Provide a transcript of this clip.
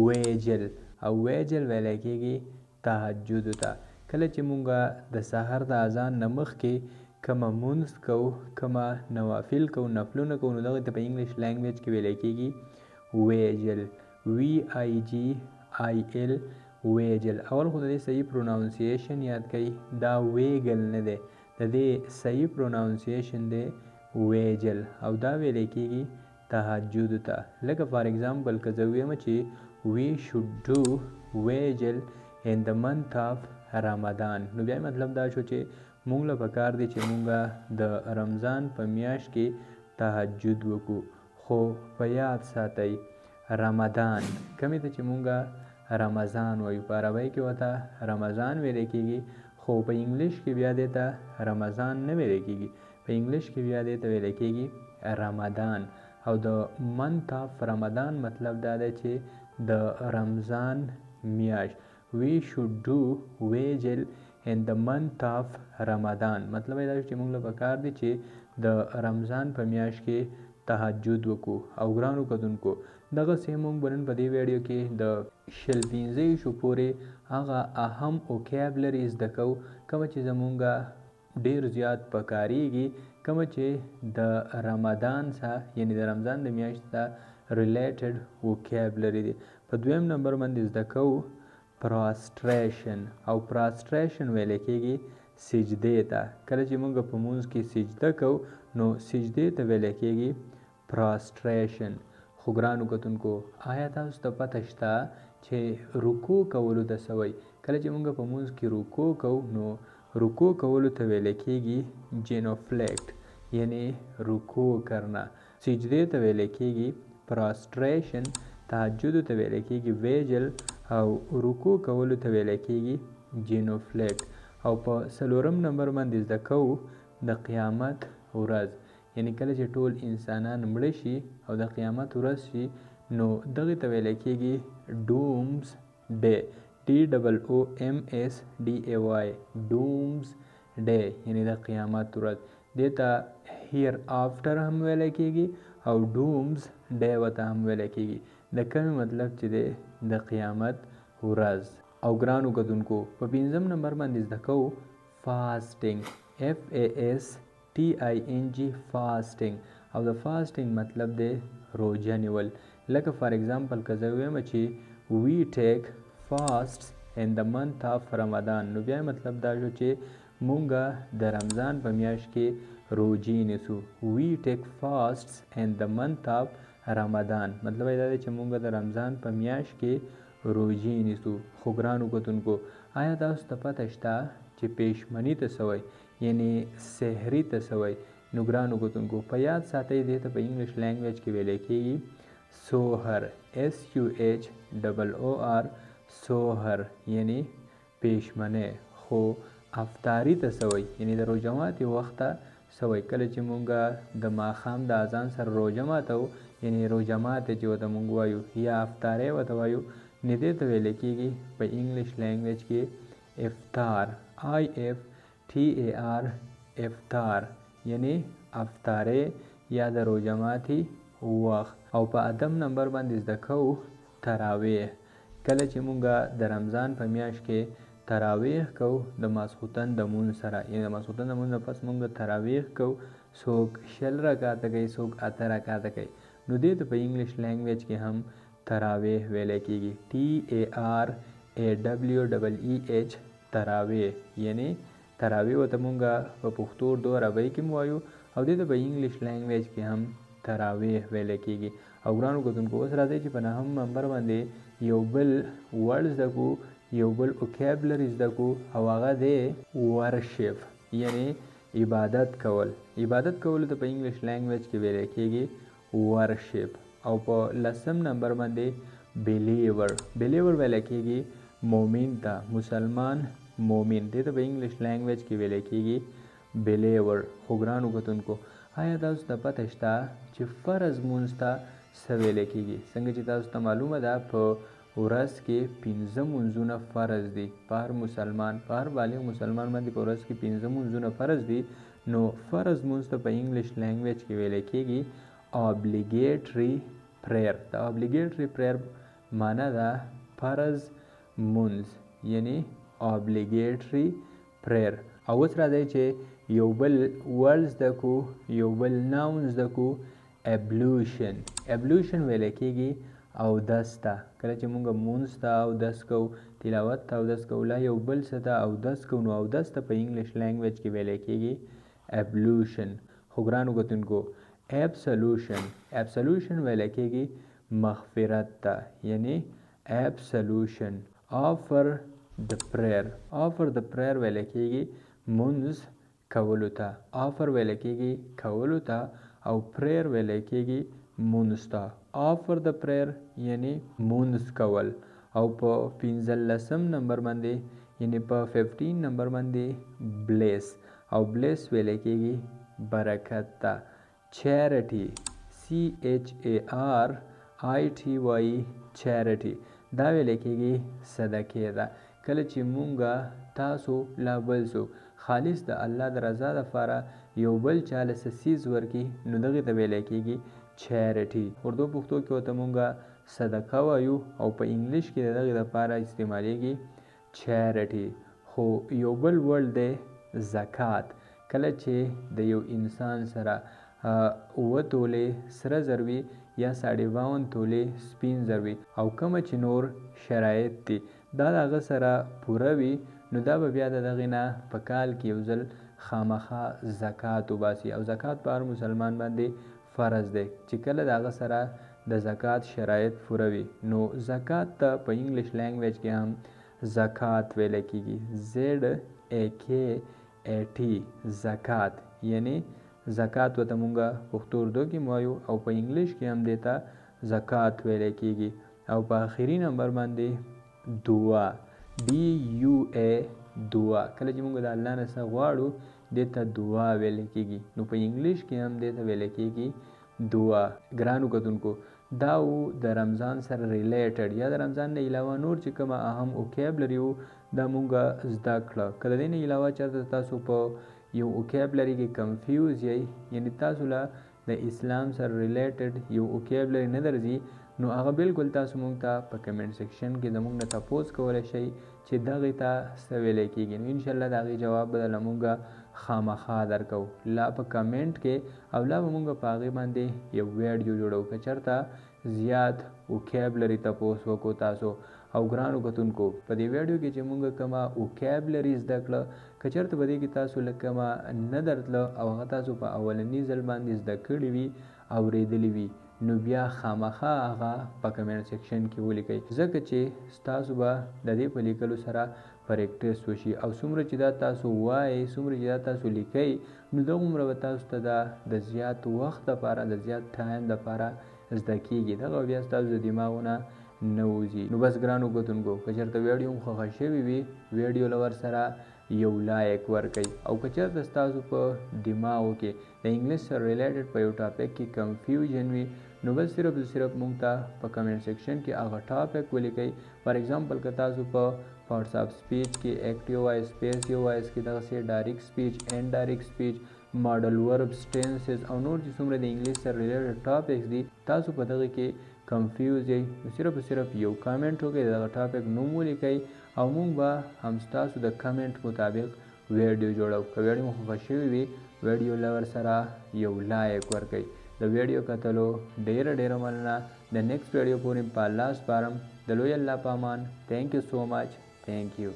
ویجل، او ویجل ویل کېږي تهجد ته. کله چې مونږ د سحر د اذان نه مخکې کومه مونځ کوو، کومه نوافل کوو، نفلونه کوو، نو دغه ته په انګلیش لینګویج کې ویل کېږي ویجل، وی آی جی آی ال، ویجل. اول خو د دې صحیح پروناونسیشن یاد کړئ، دا ویګل نه دی، د دې صحیح پروناونسیشن دی ویجل، او دا ویل کېږي تهجد ته. لکه فار اگزامپل که زه ووایم چې وی شوډ ډو ویجل ان د منث آف رمضان، نو بیا مطلب دا شو چې مونږ له پکار دی چې مونږ د رمضان په میاشت کې تهجد وکړو. خو په یاد ساتئ رمضان کومې ته چې مونږ رمضان وایو، په عربۍ کې ورته رمضان ویل کېږي، خو په انګلیش کې بیا دې ته رمضان نه ویل کېږي، په انګلیش کې بیا دې ته ویل کېږي رمضان. او د منث آف رمضان مطلب دا دی چې د رمضان میاشت، وی شوډ ډو ویجل ان د منث آف رمضان، مطلب یې دا چې موږ له پکار دی چې د رمضان په میاشت کې تهجد وکړو. او ګرانو کتونکو دغسې موږ به نن په دې ویډیو کې د 20 25 پورې هغه اهم وکیبلري زده کوو کومه چې زمونږ ډیر زیات پکارېږي، کومه چې د رمضان سره یعنی د رمضان د میاشت سره ریلیټډ وکیبلري دي. په دویم نمبر باندې زده کوو پراستریشن، او پراستریشن ویل کېږي سجدې ته. کله چې موږ په مونځ کې سجده کوو نو سجدې ته ویل کېږي پراستریشن. خو ګرانو کتونکو آیا تاسو ته پته شته چې رکوع کولو ته څه وایي؟ کله چې موږ په مونځ کې رکوع کوو نو رکوع کولو ته ویل کېږي جینوفلیکټ، یعنی رکوع کرنا. سجدې ته ویل کېږي پراستریشن، تهجد ته ویل کېږي ویجل، او رکوع کولو ته ویل کېږي جینوفلیکټ. او په څلورم نمبر باندې زده کوو د قیامت ورځ، یعنی کله چې ټول انسانان مړه شي او د قیامت ورځ شي نو دغې ته ویل کېږي ډومز ډے، ډي ډبل او ایم ایس ډي ای وای، ډومز ډے یعنی د قیامت ورځ. دې ته هیر آفټر هم ویل کېږي او ډومز ډے ورته هم ویل کېږي. د کومې مطلب چې دی د قیامت ورځ. او ګرانو کتونکو په پنځم نمبر باندې زده کوو فاسټینګ، اف ای اس ټي آی این جی، فاسټینګ. او د فاسټینګ مطلب دی روژه نیول. لکه فار اگزامپل که زه ووایم چې وی ټیک فاسټس ان د منث آف رمضان، نو بیا مطلب دا شو چې مونږ د رمضان په میاشت کې روژې نیسو. وی ټیک فاسټس ان د منث آف رمضان مطلب یې دا دی چې مونږ د رمضان په میاشت کې روژې نیسو. خو ګرانو کتونکو آیا تاسو ته پته شته چې پېشمني ته څه وایي، یعنی سحري ته څه وایي؟ نو ګرانو کتونکو په یاد ساتئ دې ته په انګلیش لینګویج کې ویل کېږي سوهر، اس یو ایچ ډبل او آر، سوهر یعنی پېشمنی. خو افطاري ته څه وایي، یعنی د روژه ماتي وخت ته څه وایي؟ کله چې مونږ د ماښام د اذان سره روژه ماتوو، یعنی روژه ماتې چې ورته مونږ وایو یا افطارۍ ورته وایو، نو دې ته ویل کېږي په انګلیش لینګویج کې افطار، آی اف ټي ای آر، افطار یعنی افطارۍ یا د روژه ماتي وخت. او په اتم نمبر باندې زده کوو تراویح. کله چې مونږ د رمضان په میاشت کې تراویح کوو د ماسخوتن د مونځ سره، یعنی د ماسخوتن د مونځ نه پس مونږ تراویح کوو، څوک 20 رکعته کوي، څوک 8 رکعته کوي، نو دې ته په انګلیش لینګویج کې هم تراویح ویل کېږي، ټي ای آر ای ډبلیو ډبل ای ایچ، تراویح. یعنی تراویح ورته مونږ په پښتو اردو عربۍ کې هم وایو او دې ته په انګلیش لینګویج کې هم تراویح ویل کېږي. او ګرانو کتونکو اوس راځئ چې په نهم نمبر باندې یو بل ورډ زده کړو، یو بل وکیبلري زده کړو، او هغه دی ورشپ، یعنی عبادت کول. عبادت کولو ته په انګلیش لینګویج کې ویل کېږي ورشپ. او په لسم نمبر باندې بیلیور، بیلیور ویل کېږي مؤمن ته، مسلمان مؤمن، دې ته په انګلیش لینګویج کې ویل کېږي بیلیور. خو ګرانو کتونکو آیا تاسو ته پته شته چې فرض مونځ ته څه ویل کېږي؟ څنګه چې تاسو ته معلومه ده په ورځ کې 5 مونځونه فرض دي، په هر مسلمان، په هر بالغ مسلمان باندې په ورځ کې 5 مونځونه فرض دي. نو فرض مونځ ته په انګلیش لینګویج کې ویل کېږي obligatory prayer. د obligatory prayer معنی ده فرض مونځ یعنی Obligatory Prayer. او اوس راځئ چې یو بل ورډ زده کو، یو بل ناون زده کو، ابلوشن. ابلوشن ویل کېږي اودس ته. کله چې مونږ مونځ ته اودس کوو، تلاوت ته اودس کوو، لا یو بل څه ته اودس کوو، نو اودس ته په انګلیش لینګویج کې ویل کېږي ابلوشن. خو ګرانو کتونکو، ابسلوشن، ابسلوشن ویل کېږي مغفرت ته، یعنی ابسلوشن. آفر د پریر، آفر د پریر ویل کېږي مونځ کولو ته. آفر ویل کېږي کولو ته او پریر ویل کېږي مونځ ته. آفر د پریر یعنی مونځ کول. او په 15 نمبر باندې یعنی په 15 نمبر باندې بلیس، او بلیس ویل کېږي برکت ته. چیریټي، سی ایچ ای آر آی ټي وای، چیریټي دا ویل کېږي صدقې ده. کله چې مونږه تاسو لا بل څوک خالص د الله د رضا دپاره یو بل چا له څه څیز ورکړي، نو دغې ته ویلی کېږي چیریټي. اردو پښتو کې ورته مونږه صدقه وایو او په انګلیش کې د دغې دپاره استعمالیږي چیریټي. خو یو بل ورډ دی زکات. کله چې د یو انسان سره 7 تولې سره زر وي یا 52 تولې سپین زر وي او کومه چې نور شرایط دي دا د هغه سره پوره وي، نو دا به بیا د دغې نه په کال کې یو ځل خامخا زکات وباسي. او زکات په هر مسلمان باندې فرض دی چې کله د هغه سره د زکات شرایط پوره وي. نو زکات ته په انګلیش لینګویج کې هم زکات ویل کېږي، زیډ ای کی ای ټي، زکات، یعنی زکات ورته مونږه پښتو اردو کې هم وایو او په انګلیش کې هم دې ته زکات ویل کېږي. او په آخري نمبر باندې دعا، ډي یو ای، دعا. کله چې مونږ د الله نه څه غواړو دې ته دعا ویل کېږي، نو په انګلیش کې هم دې ته ویل کېږي دعا. ګرانو کتونکو، دا و د رمضان سره ریلیټډ یا د رمضان نه علاوه نور چې کومه اهم وکیبلري وو دا مونږه زده کړه. که د دې نه علاوه چېرته تاسو په یو وکیبلري کې کنفیوز یئ، یعنی تاسو له د اسلام سره ریلیټډ یو وکیبلري نه درځي، نو هغه بالکل تاسو مونږ ته په کمنټ سیکشن کې زمونږ نه تپوس کولی شئ چې دغې ته څه ویلی کېږي. نو انشاءالله د هغې جواب به درله مونږه خامخا درکوو، لا په کمنټ کې او لا به مونږ په هغې باندې یو ویډیو جوړوو که چېرته زیات وکیبلري تپوس وکړو تاسو. او ګرانو کتونکو، په دې ویډیو کې چې مونږ کومه وکیبلري زده کړه، که چېرته په دې کې تاسو له کومه نه درتله او هغه تاسو په اولني ځل باندې زده کړي وي، اورېدلي وي، نو بیا خامخا هغه په کمنټ سیکشن کې ولیکئ، ځکه چې ستاسو به د دې په لیکلو سره پریکټس وشي. او څومره چې دا تاسو وایئ، څومره چې دا تاسو لیکئ، نو دغومره به تاسو ته دا د زیات وخت دپاره، د زیات ټایم دپاره زده کېږي، دغه به بیا ستاسو د دماغو نه نه وځي. نو بس ګرانو کتونکو، که چېرته ویډیو مو خوښه شوې وي، ویډیو له ورسره یو لایک ورکئ. او که چېرته ستاسو په دماغو کې د انګلیش سره ریلیټډ په یو ټاپک کې کنفیوژن وي، نو بس صرف او صرف مونږ ته په کمنټ سیکشن کې هغه ټاپک ولیکئ. فار اگزامپل که تاسو په پارټس اف سپیچ کې اکټیو وایس، پیسیو وایس کې دغسې ډایرکټ سپیچ، انډایرکټ سپیچ، ماډل وربس، ټینسز او نور چې څومره د انګلیش سره ریلیټډ ټاپکس دي تاسو په دغه کې کنفیوز یئ، نو صرف او صرف یو کامنټ وکړئ، د دغه ټاپک نوم ولیکئ او مونږ به هم ستاسو د کمنټ مطابق ویډیو جوړو. که ویډیو مو خوښه شوې وي، ویډیو له ورسره یو لایک ورکړئ. د ویډیو کتلو ډېره ډېره مننه. د نیکسټ ویډیو پورې په الله سپارم. د لوی الله په امان. Thank you so much. Thank you.